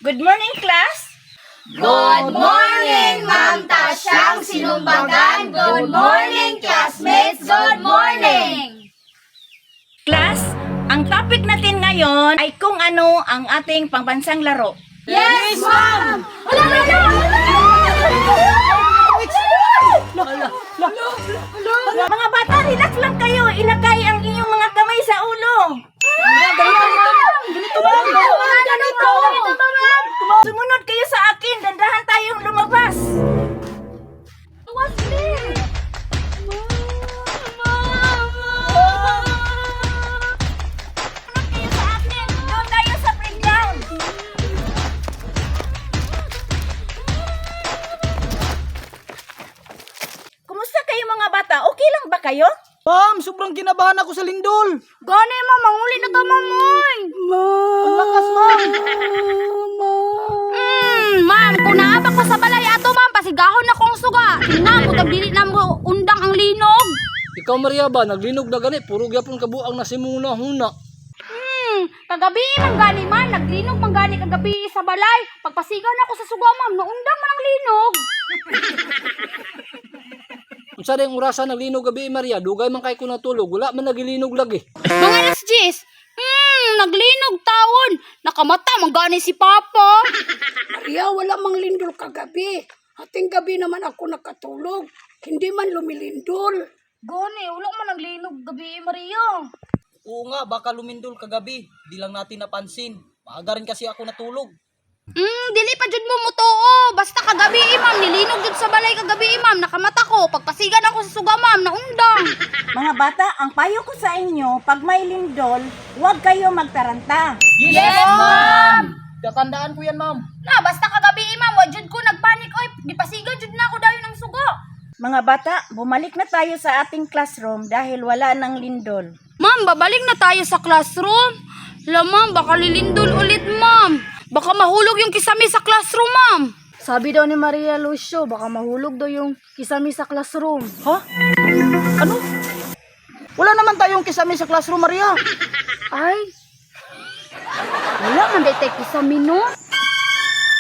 Good morning, class! Good morning, Ma'am Tasyang Sinumbagan. Good morning, classmates. Good morning. Class, ang topic natin ngayon ay kung ano ang ating pangbansang laro. Yes, ma'am. Wala, wala, Mga bata, relax lang kayo. Ilagay ang inyong mga kamay sa ulo. Ganito, ma'am. Sumunod kayo sa akin. Dandahan tayong lumabas. Sumunod kayo sa akin. Doon tayo sa playground. Kumusta kayo, mga bata? Okay lang ba kayo? Ma'am, sobrang kinabahan ako sa lindol. Gani, ma'am. Manguli na to, ma'am. Oy. Ang lakas, ma'am. Ma'am, kung naaba ko sa balay ato, ma'am, pasigahon na kong suga. Tingnan mo, tagdili na mo undang ang linog. Ikaw, Maria ba, naglinog na gani, puro gyapon kabuang na simuna huna. Kagabi man gani man, naglinog man gani kagabi sa balay. Pagpasigaw na ako sa suga, ma'am, naundang man ang linog. Unsa rin orasa naglinog gabi, Maria? Dugay man kay ko natulog, wala man nagilinog lagi. Mga alas 10. Naglinog taon. Nakamata man gani si Papa. Maria, wala mang lindol kagabi. Ating gabi naman ako nakatulog. Hindi man lumilindol. Gani, wala man naglinog gabi, Maria. Oo nga, baka lumindol kagabi. Di lang natin napansin. Maaga rin kasi ako natulog. Dili pa jud mo mutuo. Basta kagabi, ma'am, nilinog jud sa balay kagabi, ma'am. Nakamata ko. Pagpasigan ako sa suga, ma'am, naundang. Mga bata, ang payo ko sa inyo, pag may lindol, huwag kayo magtaranta. Yes, ma'am. Tatandaan ko yan, ma'am. Na, basta kagabi, ma'am, wa jud ko nagpanik oy. Gipasigan jud na ako dayon ng suga. Mga bata, bumalik na tayo sa ating classroom dahil wala ng lindol. Ma'am, babalik na tayo sa classroom. La, ma'am, baka lilindol ulit, ma'am. Baka mahulog yung kisame sa classroom, ma'am. Sabi daw ni Maria Lucio, baka mahulog daw yung kisame sa classroom. Ha? Ano? Wala naman tayong kisame sa classroom, Maria. Ay, Wala man day kisame, no?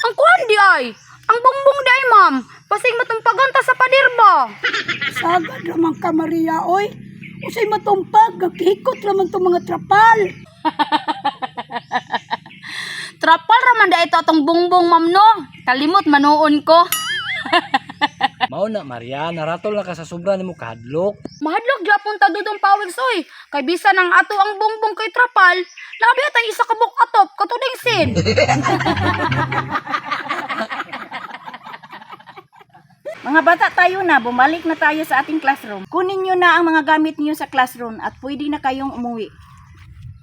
Ang kuan di ay. Ang bongbong di ay, ma'am. Pasig matumpagan ta sa pader ba? Sagad raman ka, Maria, oy. Usay matumpag, gakikot raman tong mga trapal. Trapal raman da ito atong bongbong, ma'am, no? Kalimot manuon ko. Mao na, Maria, naratol na ka sa sobra nimo kahadlok. Mahadlok gyapon ta dudong pawigs oy. Kay bisan ang ato ang bongbong kay trapal, labi atay isa ka buk atop katuding sin. Mga bata, tayo na, bumalik na tayo sa ating classroom. Kunin nyo na ang mga gamit niyo sa classroom at pwede na kayong umuwi.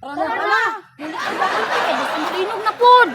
Tara na. Tara na. Linog na pod.